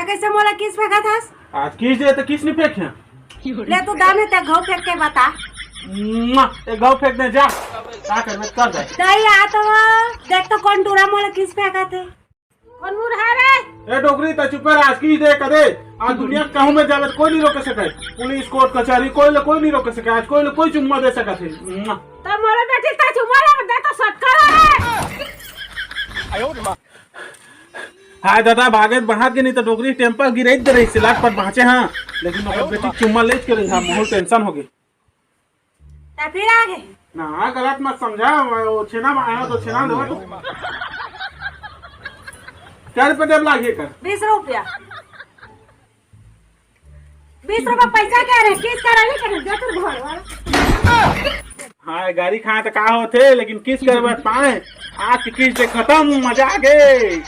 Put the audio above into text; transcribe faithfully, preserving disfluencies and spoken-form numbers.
कइसे मोला किस फेंकत हस? आज किस दे त किस नहीं फेंक है? ले तू दाम हे ते घाव फेंक के बता। मुआ, एक घाव फेंक दे जा। का करबे कर दे। दई आ तो वो, देख तो कोन टूरा मोला किस फेंकत हे। कोन मुरहा रे? ए डोकरी, त चुपे रह, आज किस दे कदे। आज दुनिया कहूं में जावे त कोई नहीं रोके सके। पुलिस, कोर्ट, कचहरी, कोई ले कोई नहीं रोके सके। आज कोई ले कोई चुम्मा दे सकत हे। मुआ। त मोरे बेटी त चुम्मा ले दे तो सटका रे। हाय दादा, भागे त बाहर के नहीं त डोकरी टेम्पर गिराई दे रही, सिलाट पर बाँचे हाँ। लेकिन ओकर बेटी चुम्मा लेच के रही, हाँ, माहौल टेंशन हो गई। त फिर आगे? ना, गलत मत समझा, वो छेना में आया तो छेना देवा तो। क्या रुपये देब लागे कर? बीस रुपया। बीस रुपया पैसा कह रहे, किस करा नहीं कह रहे, दे तू घर वाला। हाँ, गाड़ी खाए तो का होथे, लेकिन किस करबे पाए, आज की किस दे खत्म, मजा आ गए।